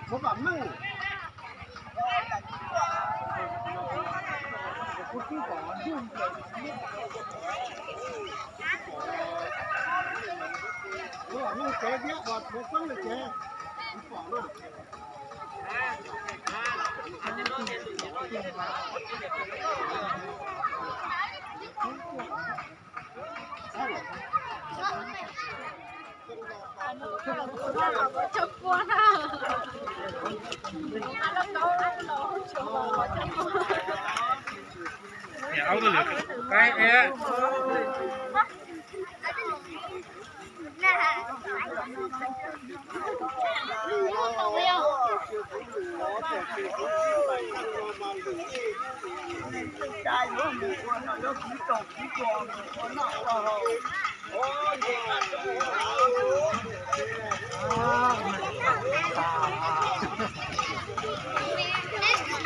Muab pam meej. Kuv twb pom ntuj ntiav. Kuv pom meej tsev thiab uas txhuv xeeb li tsev. Kuv pom na.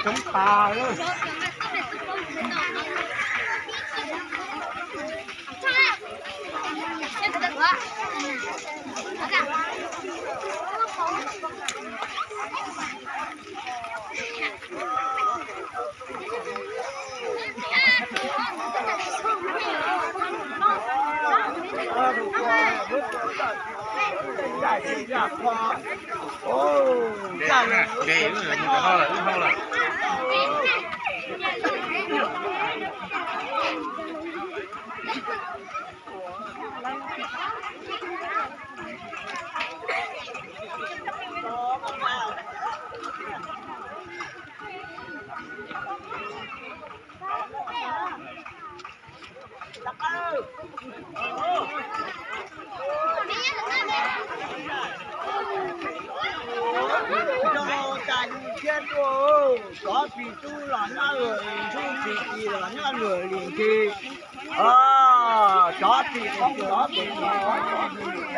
Coob tas. Cov tsis tub los nyob luag li ntsuj, tsis tsis los nyob luag li ntxhi. Cov tsis tub los tsis tub.